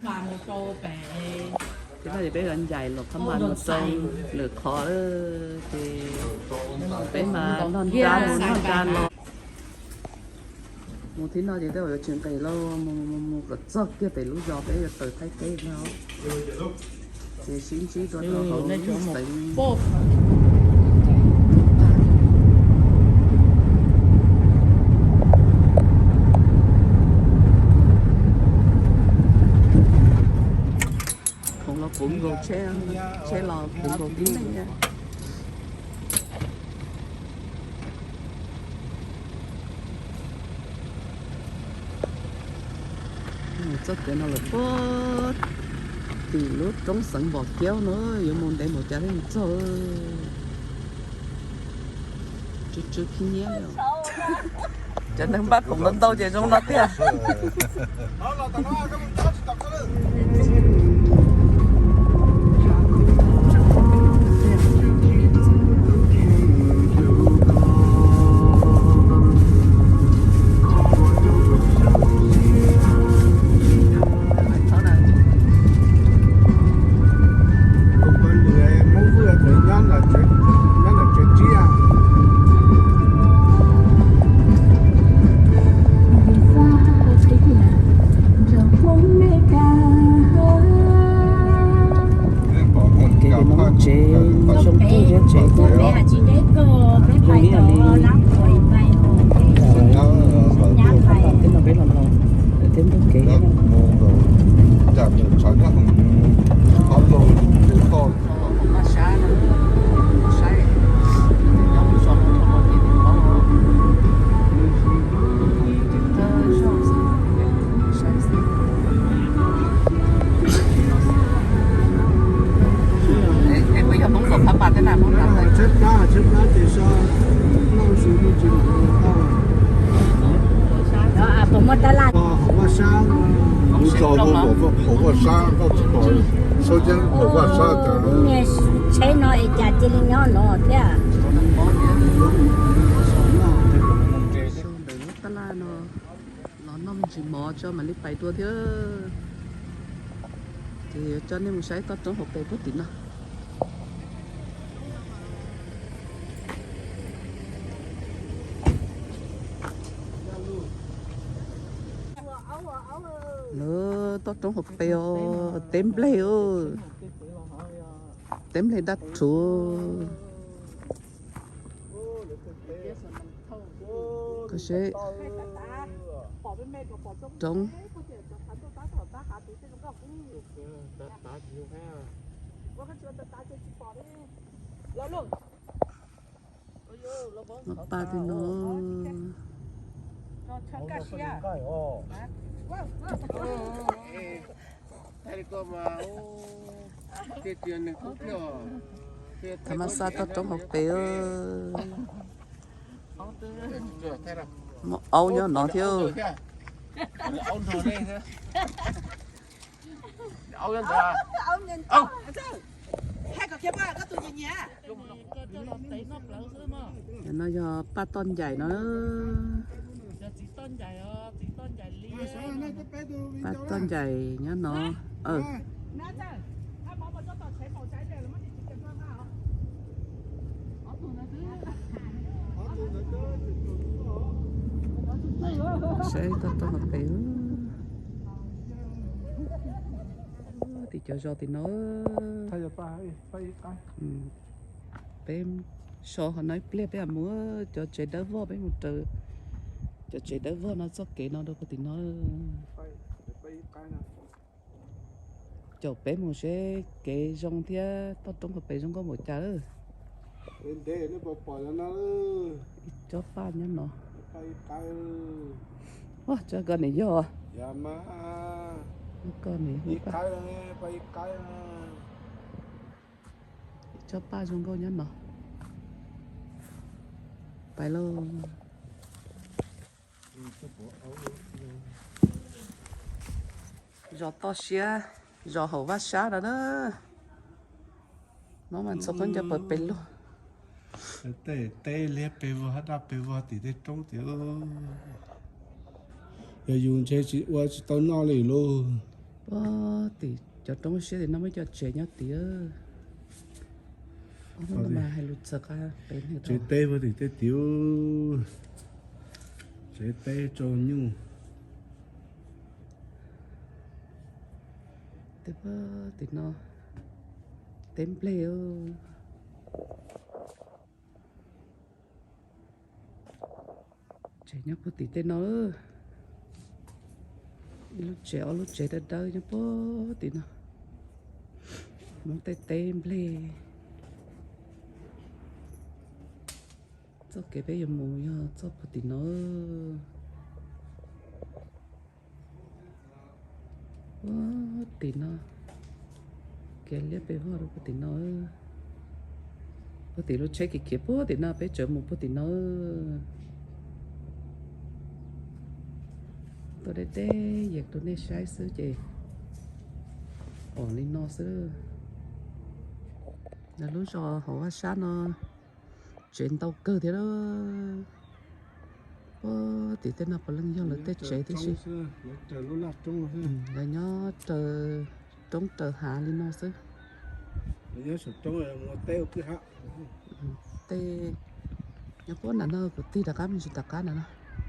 Ces no ces peb yuav ncaim los qhov mas mus rau lwm qhov, ces peb mas noj nra mus noj nra los. Mus thib no ces tej zaum yuav tsis nqis lauj, mus mus mus kom txog kiag pem lub zos peb yuav tawm Thaib teb no. Ces sib ntsib dua rau hauv lub xeev. Khoom los puv nkaus, tsheb los puv nkaus tib neeg. Txoj kev no lawm puag tim lub roob xeev Npom Kiaub no, yuav mus ntev npaum cas thiaj mus txog. Tsw tsw khib nyiab li. Cov neeg npaj khoom ntau ntau ces zoo no tiag. Kev no muaj tsev zoo nkauj thiab tsev kuj zoo ib yam li tej no peb los los thiab ntuj kev. Mus txog hauv vaj sab, koj tsis pom, tsheb no es cas cia li nyob no thiab. Ntawm lub tab laj no los noj me ntsis mov tso mam li pais dua thiab. Ces yuav coj nej mus saib toj roob hauv pes puag tim no. Lawv toj roob hauv pes os, teb nplej, teb nplej dab rhuv. Koj seb, roob. Muaj paj tej no. Thaum mas xa toj roob hauv pes. Muaj aub nyob no thiab. Cov no yog paj toj ncaim no. Paj toj ncaim nyob no. Saib toj roob hauv pes. Tim cov zos tim no. Peb so qhov no ib pliag peb mus cov tsev dawb vog, peb mus raws cov tsev dawb vog no txoj kev no rau puag tim no. Caum peb mus seb kev zoo thiab toj roob hauv pes zoo nkauj npaum cas. Ib tsob paj nyob no. Ua, tsob koj nim yog. Koj nim, ib tsob paj zoo nkauj nyob no. Pais lauj. Zos toj siab, zos hauv vaj sab no na. Muab mas txhua qhov ncauj pawg pes lug. Tej teb liab pes vog, hab daj pes vog tim tej roob tiag. Yog yus ntshe tsis ua tsis tau noj li lauj. Puag tim cov roob siab tim no muaj cov tsev nyob tiag. Hnub no mas hais lus txog qab pem neeg tsev teb puag tim tej tim, tsev teb tsaus nyuj. Teb puag tim no, teb nplej. Tsev nyob puag tim tej no. Ib lub tsev ob lub tsev dawb dawb nyob puag tim no. Hmoob tej teb nplej. Txoj kev peb yuav mus yog txoj puag tim no. Puag tim no, kev liab pes vog rau puag tim no. Puag tim lub tsheb khiav khiav puag tim no peb tseem mus puag tim no. Tuaj deb deb yees rau nej saib xwb ces pom li no xwb. Lawv lub zos hauv vaj sab no tsev ntau kawg thiab. Puag tim tej no puav leej yog lawv tej tsev tib si. Lawv nyob raws roob raws hav li no xwb. Tej nyob puag nram no kuv tig rov qab me ntsis tom qab na no,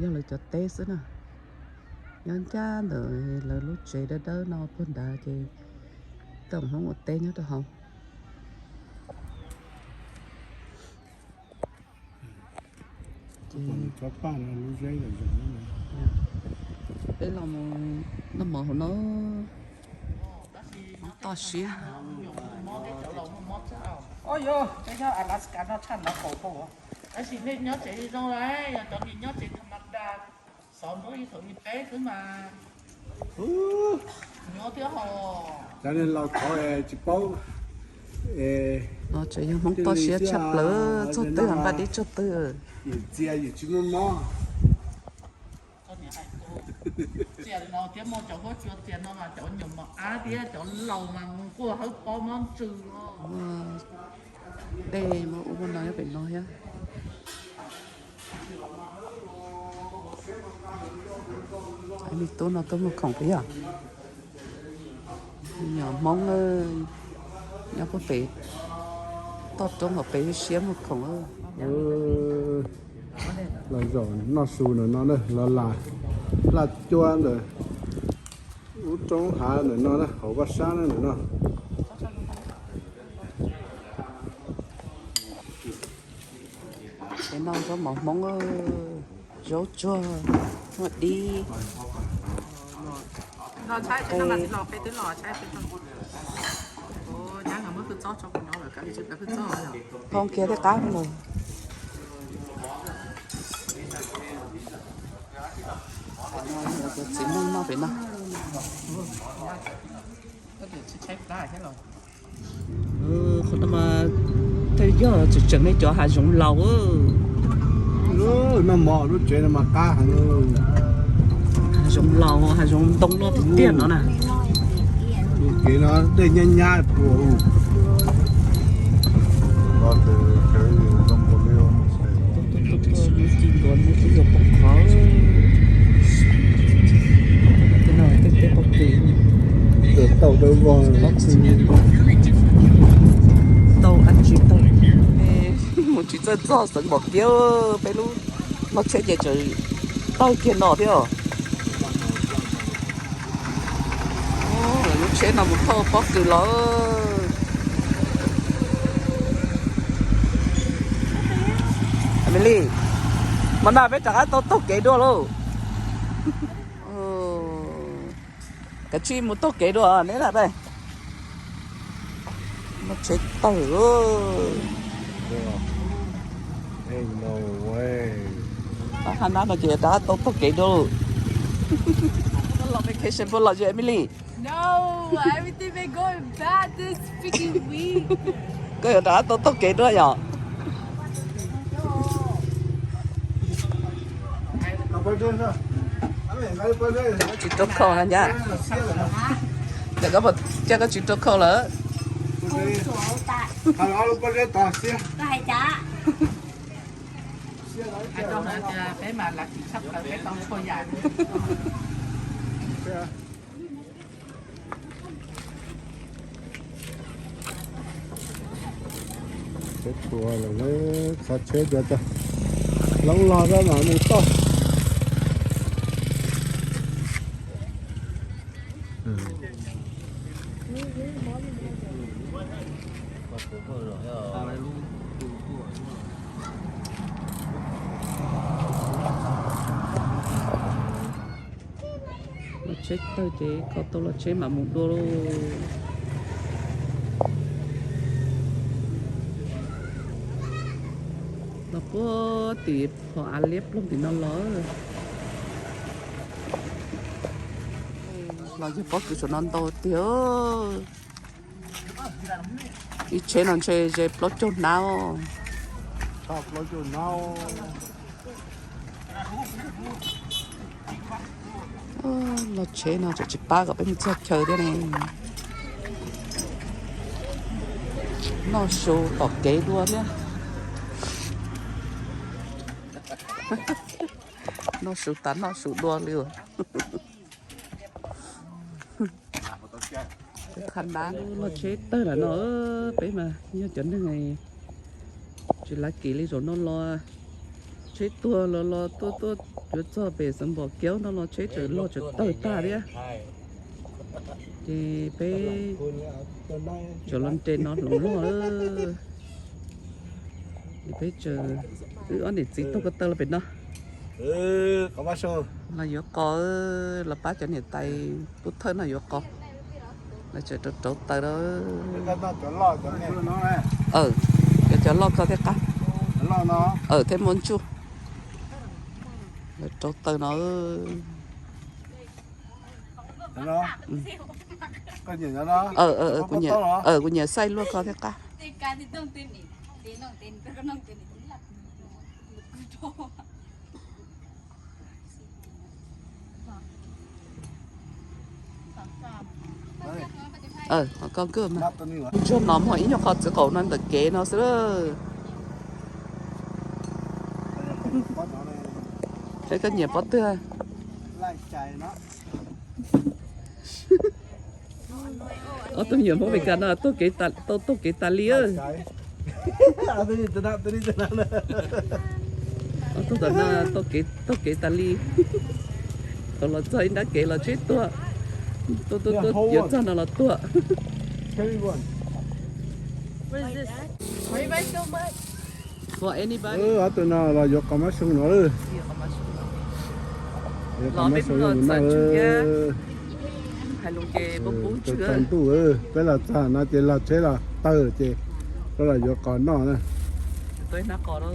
yog lawv cov teb xwb na. Nyob ncaj ntawm lawv lub tsev dawb dawb no puag nrad ces tau Hmoob ua teb nyob rau hauv. Peb los mus noj mov hauv no, toj siab. Tab sis nej nyob tsev zoo lawm, yog cov niag nyob tsev tha ma da, xov nruab ib thaum ib peb xwb mas. Nyob thiab ho. Cov niag laus thov tsis paub. Tsev yog Hmoob toj siab tshaj plaws, txog twg npaj dib txog twg. Yus txias yus tsis muaj mob. Txias no thiab muaj cov huab cua txias no mas cov nyuam mos ab thiab cov laus mas mus quaj hawb pob mob ntsws. Dej muaj ub muaj no nyob pem no thiab. Me tub no tuaj muag khoom peb yom. Me nyuam Hmoob nyob puag pem toj roob hauv pes siab muag khoom. Los zaum noj su ntawm no na, los lam laj cuab ntawm ub roob hav ntawm no na, hauv vaj sab na ntawm no. Peb noj zaub mov Hmoob, zaub tsuag, muaj dib. Thoob kiag thiaj qab lawm. Cov txiv neej noj pem no. Qhov no mas tej yog tseem tseem li cov hav zoov laus. Noj mov lub tsev no mas qab heev. Hav zoov laus, hav zoov ntoo loj tiag tiag no na. Lub kev no dej nyab nyab puas. Ci ntuav mus twb yuav poob qhov. Tej no tej teb pov kws. Tau dawb vog. Tau ab tsi tau. Mus tsis txawj txog xeev npaum kiag, peb lub loj tsheb ces tseem tawg kiag no thiab. Lub tsheb no mus thauj pob kws los. Emily, hmo no peb rov qab tau taug kev dua lauj. Kav tsij mus taug kev dua neb na. Lub tsheb tawg. Qab hab nab no ces rov qab tau taug kev dua lauj. Los vacation puas lom zem Emily? No, everything been going bad this freaking week. Koj yuav rov qab tau taug kev dua yom? Koj tsis rau khau na nyab. Ntawm koj puas coj koj tsis rau khau lawm? Peb mas lav tsis tshaj plaws, peb tau txhua yam. Tsheb tuag lawm, txhob tsheb tias tag, loob log kab mam mus toj. Los tsheb tawg ces kho tau los tsheb mam mus dua lauj. Los puag tim phom av liab ploog tim no los. Los yog pob kws saum no ntau tiag. Ib tsheb no ntshe ze plaub caug hnab. Los tsheb no tseem tsis pab kom peb mus txog chaw thiab ne. Noj su tom kev dua thiab. Noj su tas noj su dua li. Qha nab los tsheb tawg lawm no, peb mas yog cov neeg tsis lav kev li zaum no los tsheb tuag los los tuaj tuaj yuav txog pem Xeev Npom Kiaub no los tsheb tseem log tseem tawg tag thiab. Ces peb tseem los nres no hloov log. Peb tseem, wb ob niam txiv tuaj ko taw los pem no los yuav qos, los pab cov niam tais pub thawj no yuav qos. Lawv tseem rauv rauv taws lawm. Cov cov loj ko thiab qab, thiab muab ntsuj. Lawv rauv taws no. Kuv nyiam xaij luaj ko thiab qab. Koj nkaj mas. Ntsuag no muaj ib nyuag qho txiv qaum no ntawm kev no xwb. Saib koj nyiam pob twg. Ob tug me nyuam Hmoob Mes Kas no tuaj kev tas li. Ob tug tom no tuaj kev tas li. Thaum los txog ib nrab kev los tsheb tuag. Tuaj tuaj tuaj yuav txog no los tuag. For anybody. Ob tug no los yuav qos mab xyoo no. Yuav qos mab xyoo no. Hais lus ces pub pub tsaus ntuj, peb los txog no ces los tsheb los tawg ces peb los yuav qos noj na. Tuaj hnab qos na.